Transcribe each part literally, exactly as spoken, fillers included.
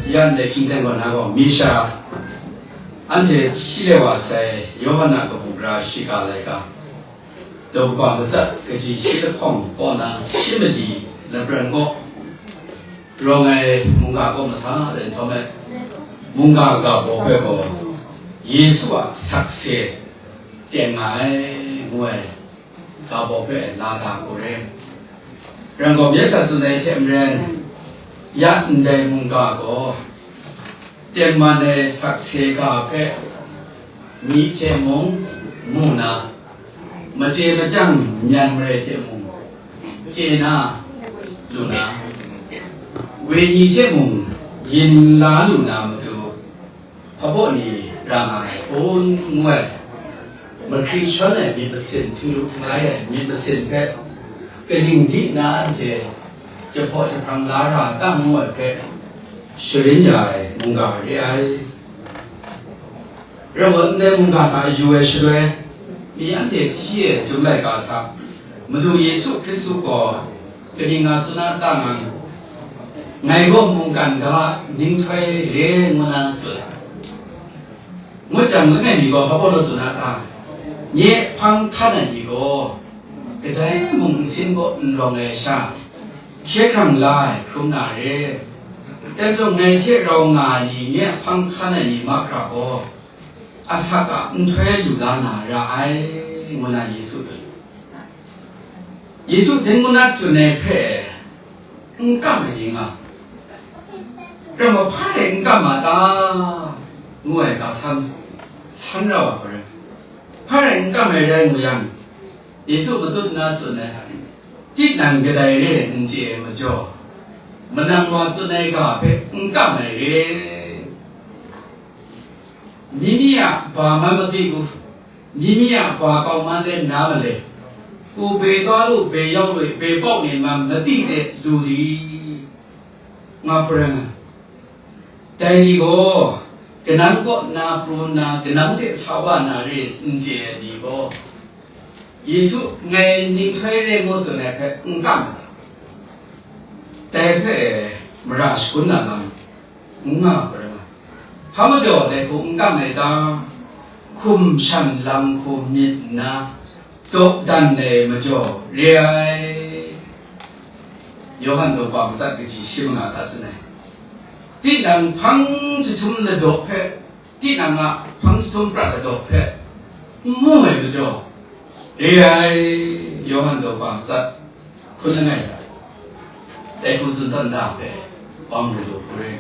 Ya ndai hkying ten kaw na gaw, mi sha anhte hti le wa sai Yawhan a kabu gara shiga laika, daw kaba matsat kaji shi lahkawng kaw na shi mali lapran kaw rawng ai mungga kaw mahta rai nhtawm ai, mungga ga baw hpe gaw Yesu a sakse teng nga ai, ngu ai. Ga baw hpe la da kau re. Ran gaw, myit sha tsun ai hte maren, ya ndai mungga gaw tengman ai sakse ga hpe myi hte mung mu na, machye machyang myan marai hte mung chye na lu na, wenyi hte mung yin la lu na matu, hpa baw ni ra nga ai kun ngu ai, mahkri shawn ai myit masin, htinglu htinglai ai myit masin hpe kaning di na anhte jahpaw jahprang la ra ta ngu ai hpe sharin ya ai mungga re ai. Rai wa, ndai mungga hta yu ai shaloi, mi anhte hti e Chyum laika hta Madu Yesu Hkristu gaw kaning nga tsun na ta ngang, ngai gaw mungkan ga ninghtoi re ngu na tsun. Ngut jang, langai mi gaw hpa baw law tsun na ta? Nye hpang hkan ai ni gaw kadai mung nsin kaw n rawng ai sha, hkye hkrang la ai hkrum na re. Tem jung, ngai hte rau nga ai ni, nye hpang hkan ai ni mahkra gaw asak a nhtoi lu la na ra ai, ngu na Yesu tsun. Yesu dai ngu na tsun ai hpe n kam ai ni nga, rai ma, hpa rai n kam ma ta, ngu ai ga san, san ra wa hkra rai. Hpa rai n kam ai rai ngu yang, Yesu matut nna tsun ai, tinang kadai re n chye ai majaw, manang wa tsun ai ga hpe n kam ai re. Mimi a ba man madi u, mimi a ba kau man le na male, u be taw lu, be yau lu, be pawk ni man madi de lu li, nga pren ai. Dai ni gaw, kanang kaw na pru nna, kanang de sa wa na re n chye ai ni gaw, Yesu ngai ninghtoi re ngu tsun ai hpe n kam ai. Dai hpe mara shagun na lam n nga ai rai nga. Hpa majaw dai hku n kam ai ta? Hkum shan lam hku myit nna, dawdan ai majaw re ai. Yawhan daw kaba matsat kaji shi manga hta tsun ai. Tinang hpang jahtum ladaw hpe, tinang a hpang jahtum prat ladaw hpe n mu ai majaw re ai. Yawhan daw kaba matsat hkun langai hta, dai hku tsun tawn da hpe, bang lu lu hku re.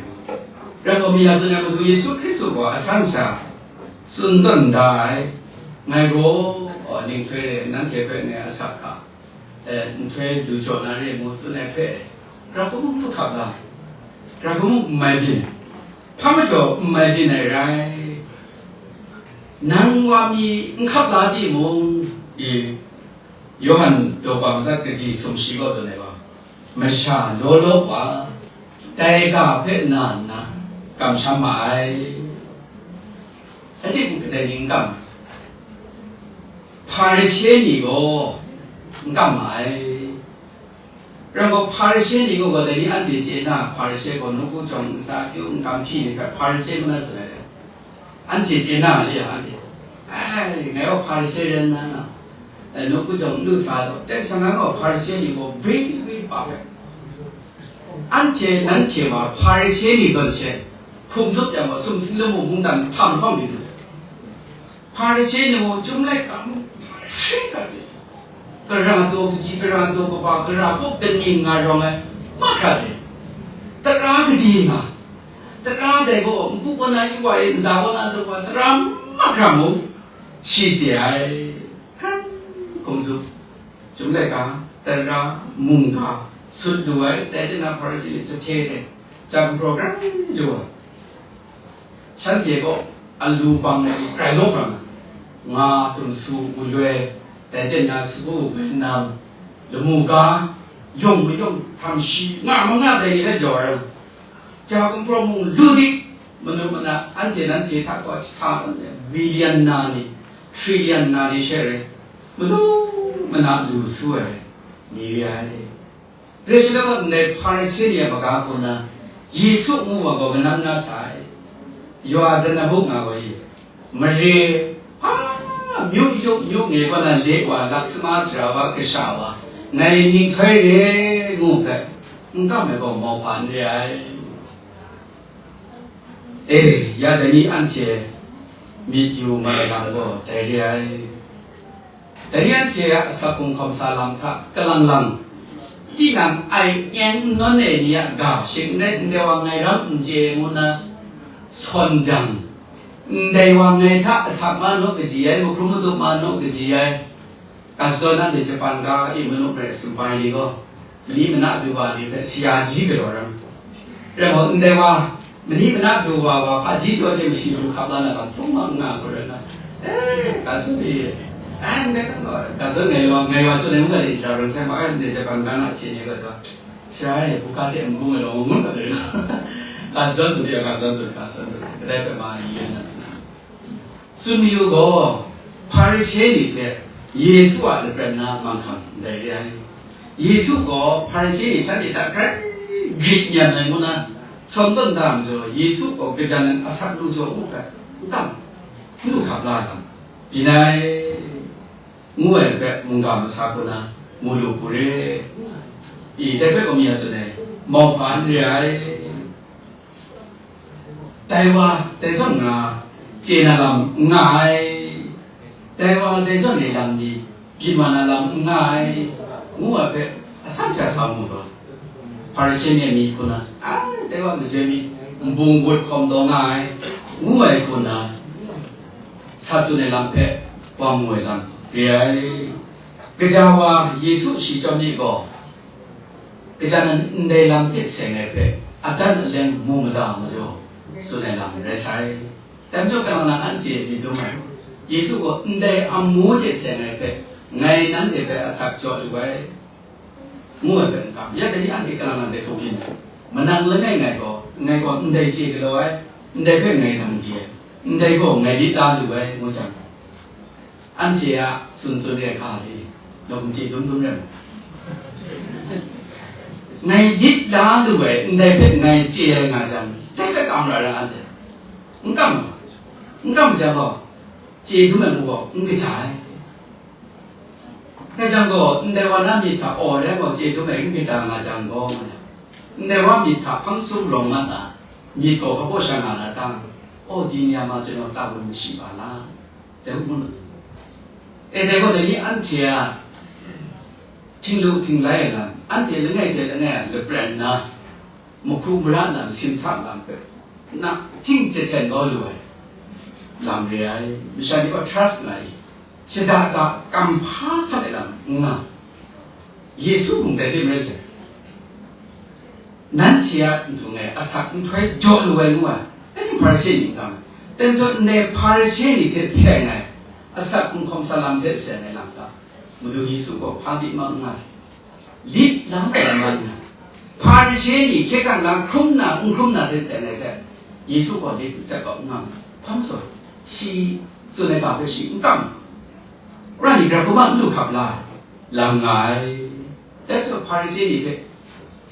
Rai gaw, mi ya tsun ai Madu Yesu Hkristu gaw asan sha tsun tawn da ai, ngai gaw, ninghtoi re, nanhte hpe ngai asak hka, eh, nhtoi lu jaw na re ngu tsun ai hpe, grau hku muk lu hkap la, grau hku muk n mai byin, hpa majaw n mai byin ai rai. Nang wa mi n hkap la timung, i, Yawhan daw kaba matsat kaji sumshi gaw tsun ai gaw, masha law law wa, dai ga hpe na nna kamsham ma ai. Anhte mung kadai ni n kam ai? Hparishe ni gaw n kam ma ai. Rai gaw, Hparishe ni gaw, gaw dai ni anhte chye na, Hparishe gaw nawku jawng ntsa kyu n kam hpyi ni hpe Hparishe ngu na tsun ai. Anhte chye na li yang, anhte, ai, ngai gaw Hparishe rai nna, eh, nawku jawng n lu sa ai gaw, dai sha ngai gaw Hparishe ni gaw very, very perfect. Anhte, nanhte wa Hparishe ni zawn she, hkum tsup yang gaw, sumsing lamu mungdan htam lahkawng mi du sai. Hparishe ni mung, Chyum laika mung, Hparishe hkra hte, gara taw kaji, gara taw kaba, gara kaw kaning nga rawng ai mahkra hte, tara kadi nga, tara dai gaw, npu kaw na yu wa e, ntsa kaw na daw wa, tara mahkra mung, shi chye ai. Hkran hkum tsup, Chyum laika, tara, mungga, sut lu ai, dai hte na Hparishe ni sahte de, ja gumhpraw kran lu ai. Shanhte gaw alu bang ai rai lawm ram, nga, htum su, gu loi, dai hte na sagu, gbai nam, lamu ga, yawng mayawng, htam shi, nga manga dai ni hpe jaw ai, ja gumhpraw mung lu dik, manu mana, anhte nanhte hta gaw jahta million na ni, trillion na ni she rai, manu mana lu su ai ni re ai. Rai shaloi gaw, ndai Hparishe ni a maga hku na, Yesu ngu wa gaw kanam na sai, yawa zan na buk nga wa i, mare, a, myu yup myu nge kaw na le wa, laksama sara wa, kasha wa, ngai ninghtoi re ngu hpe, n kam ai gaw mauhpa n re ai. E, ya dai ni anhte myit yu mai lam gaw dai re ai. Dai ni anhte a asak hkum hkawm sa lam hta kalang lang, tinang ai n yen n nawn ai ni a ga shing n rai, ndai wa ngai ram n chye ngu nna sawn jang, ndai wa ngai hta asak ma naw kaji ai, mahkrum madup ma naw kaji ai, Ga shadawn nanhte Japan ga e manu mare sumpai ni gaw, mani mana du wa ni hpe sayaji galaw ram. Rai gaw, ndai wa, mani mana du wa wa, hpaji jaw de mashi lu hkap la na lam htung ma n nga hkau rai na. E, ga shadawn e, a, ndai kan gaw, ga shadawn ngai wa, ngai wa shadawn e, ngai wa shadawn e, ngai wa shadawn e, ngai wa shadawn e, Sara e, buka hte n bung ai law, ngun mat ai. Ga shadawn tsun de, ga shadawn tsun, ga shadawn tsun, kadai hpe ma ni yen na tsun ai. Tsun mayu gaw, Hparishe ni hte Yesu a lapran na manghkang ndai re ai. Yesu gaw Hparishe ni shanhte hta grai grit n yan ai ngu na, sawn tawn da majaw, Yesu gaw gajan nan asak lu jaw mu hpe, n tam, n lu hkap la ai lam, byin ai, ngu ai hpe mungga masa hku na mu lu hku re. I, dai hpe gaw mi a tsun ai, mauhpa n re ai. Dai wa, dai zawn nga, chye na lam n nga ai. Dai wa, dai zawn re lam ni, byin wa na lam n nga ai, ngu ai hpe asak sha sa mu taw, Hparishe ni a myit hku na, ai, dai wa, majoi mi, nbung ngut hkawm taw nga ai, ngu ai hku na, sa tsun ai lam hpe wa mu ai lam re ai. Gaja wa Yesu shi chyawm ni gaw, gaja nan ndai lam hte seng ai hpe, adan aleng mu mada majaw, tsun ai lam rai sai. Dai majaw, kalang lang anhte myit dum ai, Yesu gaw ndai amu hte seng ai hpe, ngai nanhte hpe asak jaw lu ai, ngu ai hpe n kam. Ya dai ni anhte kalang lang hte hkau byin ai, manang langai ngai gaw, ngai gaw ndai chye galaw ai, ndai hpe ngai nang di ai, ndai gaw ngai lit la lu ai, ngu jang, anhte a tsun tsun re ai hka hte, nawk n chye dum dum rai mu. Ngai lit la lu ai, ndai hpe ngai chye ai nga jang, dai hpe kam ra ra anhte. N kam, n kam jang gaw, chye dum ai ngu gaw, n kaja ai. Rai jang gaw, ndai wa na myit hta, aw, rai gaw, chye dum ai n kaja nga jang gaw, ndai wa myit hta hpang sum rawng mat na, myit gaw hpa baw sha nga na ta? Aw, di ni a ma chyawm gaw, ta gun mashi ba la? Dai hku ngu na. E, dai gaw, dai ni anhte a htinglu htinglai ai lam, anhte langai hte langai a lapran na, mahku mara lam, simsak lam hpe, nachying chye hten kau lu ai lam re ai. Masha ni gaw trust nga i, shada da kam hpa hkat ai lam n nga, Yesu mung dai hte marai jang, nanhte a ndung e asak nhtoi jaw lu ai ngu ai, dai hte Hparishe ni n kam ai. Dai majaw, ndai Hparishe ni hte seng ai, asak hkum hkawm sa lam hte seng ai lam hta, Madu Yesu gaw hpa lit ma n nga sai. Lit la ai lam nga, Hparishe ni hkye hkrang la hkrum na, n hkrum na hte seng ai hte, Yesu gaw lit n tsep kau n nga. Hpa majaw, shi tsun ai ga hpe shi n kam. Wora ni grai hkrum a n lu hkap la ai lam nga ai. Dai majaw, Hparishe ni hpe,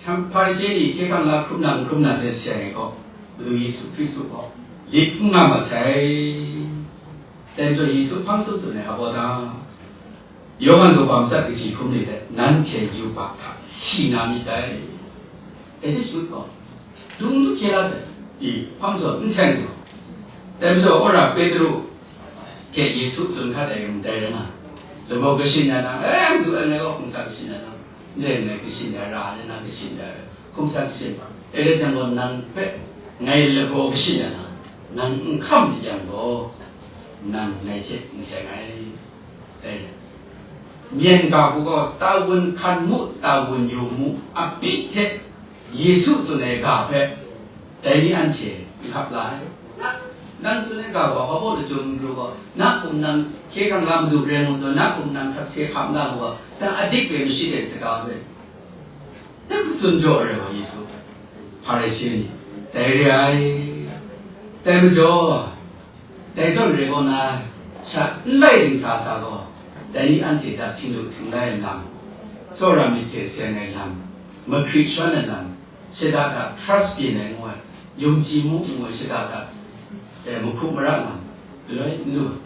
Hparishe ni hkye hkrang la hkrum na, n hkrum na hte seng ai gaw, Madu Yesu Hkristu gaw lit n nga mat sai. Dai majaw, Yesu hpang tsun tsun ai hpa baw ta? Yawhan daw ba matsat kaji hkrum ni hte, nanhte yubak hta si na myit dai. E de shut gaw, dung du hkye la sai, i, hpang zawn n seng zaw. Dai majaw, wora Petru hte Yesu tsun hkat ai ndai rai na, lagaw kashin ya na, e, n du ai, ngai gaw hkum sa kashin ya na, n rai ngai kashin ya ra, ngai na kashin ya ra, hkum sa kashin, e, rai jang gaw, nang hpe ngai lagaw kashin ya na, nang n hkam myit yang gaw, nang ngai hte n seng ai. Dai, myen ga hku gaw, tawun hkan mu, tawun yu mu, a pyi hte Yesu tsun ai ga hpe, dai ni anhte n hkap la ai. Nang, nang tsun ai ga gaw, hpa baw lachyum n pru gaw, na hkum nang hkye hkrang la madu re ngu zawn, na hkum nang sakse hkam la mu gaw, dang adik hpe mashit ai saga hpe, dai hku tsun jaw ai rai gaw, Yesu, Hparishe ni, dai re ai. Dai majaw, dai zawn re kaw na, sha n lai dingsa sa gaw, dai ni anhte hta htinglu htinglai ai lam, tsawra myit hte seng ai lam, mahkrit shawn ai lam, shada da trust byin ai ngu ai, yungji mu ngu ai shada da, e, mahku mara lam, galoi n lu ai.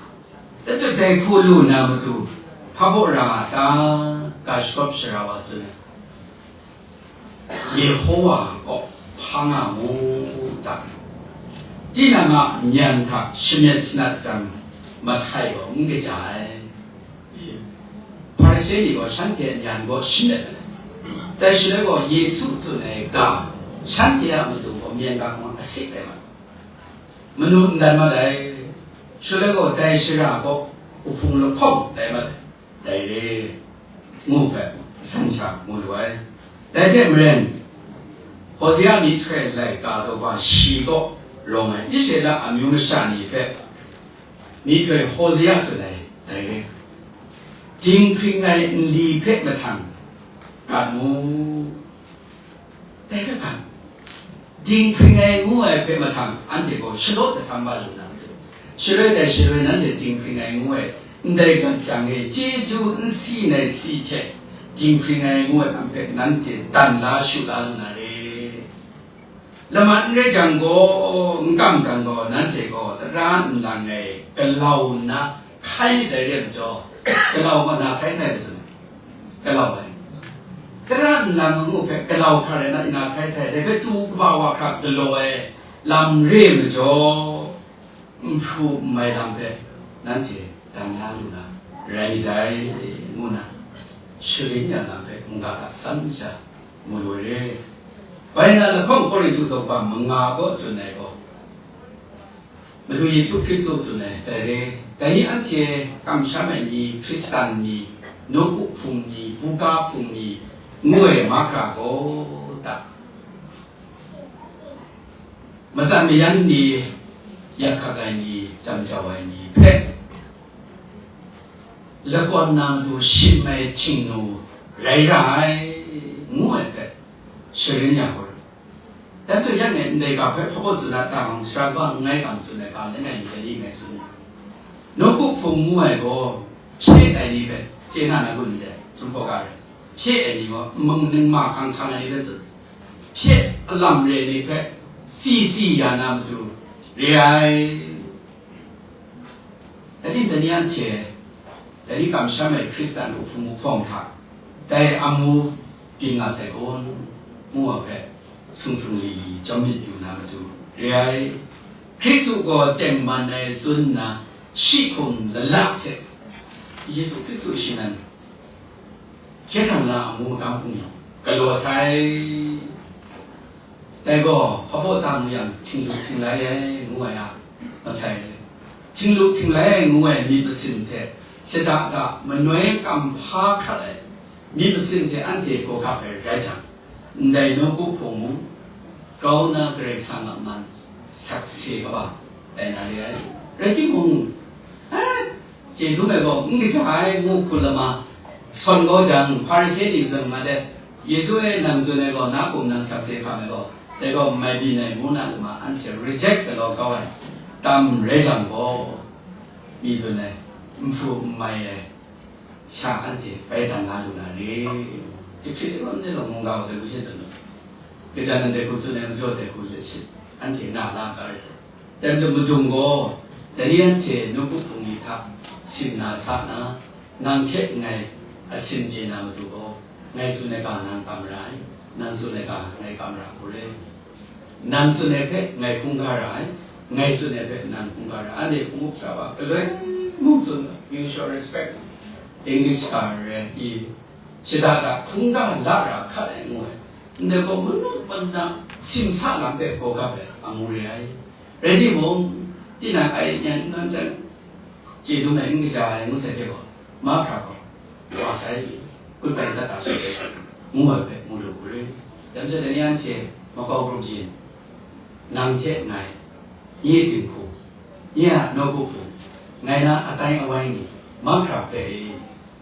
Dai hpe dai hku lu nna matu, hpa baw ra nga ta, ga shagawp shara wa tsun ai. Yehowa kaw hpa nga mu ta? Tinang a nyan hta shamyet sanat jang, mahtai gaw n kaja ai. Hparishe ni gaw shanhte a nyan kaw shamyet ai. Dai shaloi gaw Yesu tsun ai ga, shanhte a matu gaw myen ga hkawng asit ai mat, manu n dan mat ai. Shaloi gaw dai shara kaw uhpung lahkawng tai mat ai. Dai re, ngu hpe san sha mu lu ai. Dai hte maren, Hosea myihtoi laika daw hpa shi kaw rawng ai Israela amyu masha ni hpe myihtoi Hosea tsun ai, dai re, dinghpring ai nli hpe mahtang gat mu. Dai hpe hkan, dinghpring ai ngu ai hpe mahtang anhte gaw shalaw jahtam wa lu na matu, shaloi dai shaloi nanhte dinghpring ai ngu ai ndai gat jang e, chyeju n si ai si hte dinghpring ai ngu ai lam hpe nanhte dan la shu la lu na re. Laman n rai jang gaw, n kam jang gaw, nanhte gaw tara nlang e galau nna hkai myit dai re ai majaw, galau gaw na hkai hkai ai tsun ai. Galau ai. Tara nlang ngu hpe galau hkra rai na, na hkai hkai, dai hpe tu kaba wa hkra galaw ai lam re ai majaw, nhpu nmai lam hpe nanhte dan la lu na rai myit dai, ngu na, sharin ya lam hpe mungga hta san sha mu lu ai re. Bai na lahkawng Korinhtu daw kaba manga kaw tsun ai gaw, Madu Yesu Hkristu tsun ai, dai re, dai ni anhte kamsham ai ni, Hkristan ni, nawku hpung ni, buga hpung ni, ngu ai mahkra gaw ta? Matsan mayan ni, yak hkak ai ni, jam jau ai ni hpe, lakawn na matu shim ai htingnu rai ra ai, ngu ai hpe, sharin ya gaw, dai majaw, yang e ndai ga hpe hpa baw tsun na ta hkawng, sara kaba n ngai kam tsun ai ga langai mi hte ni ngai tsun ai. Nawku hpung ngu ai gaw, hpye ai ni hpe chye na na gun n jai, Chyum hpaw ga rai. Hpye ai ni gaw, nmung ningma hkang hkang ai ni hpe tsun. Hpye alam re ai ni hpe si si ya na matu re ai. Dai ni, dai ni anhte, dai ni kamsham ai Hkristan uhpung uhpawng hta, dai amu byin nga sai kun, ngu ai hpe, sung sung li li chyawm myit yu na matu re ai. Hkristu gaw tengman ai tsun nna, shi hkum lala hte Yesu Hkristu shi nan hkyen hkrang na amu magam hkum gaw galaw sai. Dai gaw, hpa baw ta mu yang, htinglu htinglai ai ngu ai a, masai, htinglu htinglai ai ngu ai myit masin hte shada da manoi kam hpa hkrat ai myit masin hte anhte gaw gap ai rai jang, ndai nawku hpung mung, grau nna Karai Kasang a man sakse kaba tai na re ai. Rai timung, a, chye dum ai gaw n kaja ai ngu hkun lama sawn kau jang, Hparishe ni zawn mat ai, Yesu e, nang tsun ai gaw na hkum nang sakse hkam ai gaw, dai gaw n mai byin ai, ngu na lama anhte reject galaw kau ai tam rai jang gaw, mi tsun ai, nhpu n mai ai sha anhte bai dan la lu na re? Jahprit ai gaw n rai law, mungga gaw dai hku she tsun lu, gaja nan dai hku tsun ai majaw, dai hku let shit, anhte na la ga rai sa. Dai majaw, madung gaw, dai ni anhte nawku hpung ni hta sim na sa na, nang hte ngai a sim pyi na matu gaw, ngai tsun ai ga nang kam ra ai, nang tsun ai ga ngai kam ra hku re. Nang tsun ai hpe ngai hkungga ra ai, ngai tsun ai hpe nang hkungga ra ai. Anhte hpung up sha wa galoi mung tsun, "You shall respect." English ga re i, shada da hkungga la ra hkat ai ngu ai. Ndai gaw manu mana simsa lam hpe gaw gap ai amu re ai. Rai timung, tinang ai n yan n nan jang, chye dum ai n kaja ai ngu sai hte gaw, mahkra gaw, wa sai, kut bai dat da shut ai sai, ngu ai hpe mu lu hku re. Dai majaw, dai ni anhte makau grup yin, nang hte ngai, nye dinghku, nye a nawku hpung, ngai na atai awai ni, mahkra hpe e,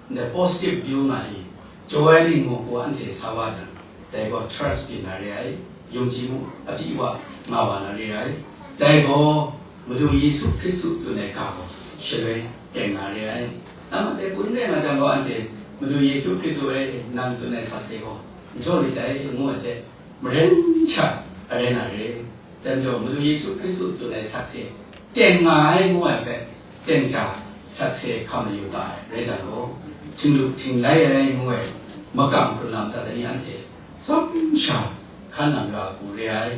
ndai positive view nga i, jaw ai ning muk gaw anhte sa wa jang, dai gaw trust byin na re ai, yungji mu, apyi wa nga wa na re ai. Dai gaw Madu Yesu Hkristu tsun ai ga gaw shaloi teng na re ai. Nang a dai hku n rai nga jang gaw, anhte, "Madu Yesu Hkristu e, nang tsun ai sakse gaw n jaw lit dai," ngu ai hte, Maren sha arai na re. Dai majaw, Madu Yesu Hkristu tsun ai sakse teng nga ai ngu ai hpe, teng ja sakse hkam mayu ta ai rai jang gaw, htinglu htinglai ai ngu ai makam hkrun lam hta dai ni anhte tsawm sha hkan nang ra hku re ai.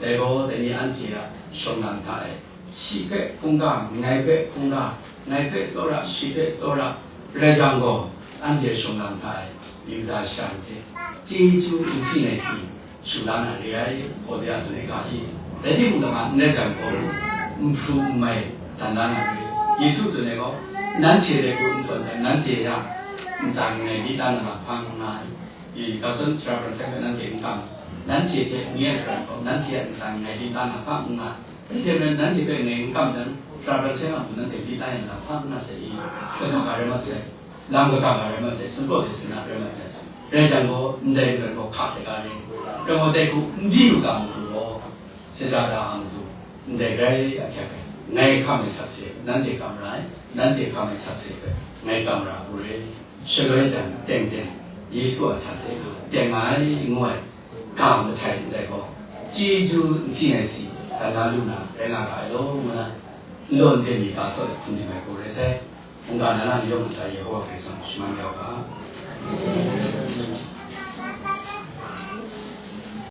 Dai gaw, dai ni anhte a shawng nang hta e, shi hpe hkungga, ngai hpe hkungga, ngai hpe tsawra, shi hpe tsawra, rai jang gaw, anhte shawng nang hta e, Yuda sha ni hte chyeju n si ai si, shu la na re ai, Hosea tsun ai ga i. Rai timung, lama n rai jang gaw, n hpru n mai dan la na re. Yesu tsun ai gaw, nanhte dai hku n tsun ai, nanhte a ntsa ngai di la na lam hpa n nga ai. I, ga sun sara hpang seng hpe nanhte n kam, nanhte hte n yen ai gaw, nanhte a ntsa ngai di la na hpa n nga ai. Rai timung, nanhte hpe ngai n kam jang, sara hpang seng a matu nanhte di la yen lam hpa n nga sai i, kaga ga rai mat sai. Lam kaga ga rai mat sai, sumpraw de sina rai mat sai. Rai jang gaw, ndai rai gaw hka sai ga re. Rai gaw, dai hku n di lu ga matu gaw, shada da a matu, ndai rai ahkyak ai, ngai hkam ai sakse, nanhte hkam ra ai, nanhte hkam ai sakse hpe, ngai hkam ra u re. Shaloi jang, teng teng, Yesu a sakse hpe, teng nga ai, ngu ai, ga mahtai ndai gaw, chyeju n si ai si, dan la lu na, rai nga ga ai law, ngu na, n law n de mi ga sawt ai hpung tim ai hku rai sai. Mungga na na ni yawng ntsa Yehowa Karai Kasang shaman ya u ga.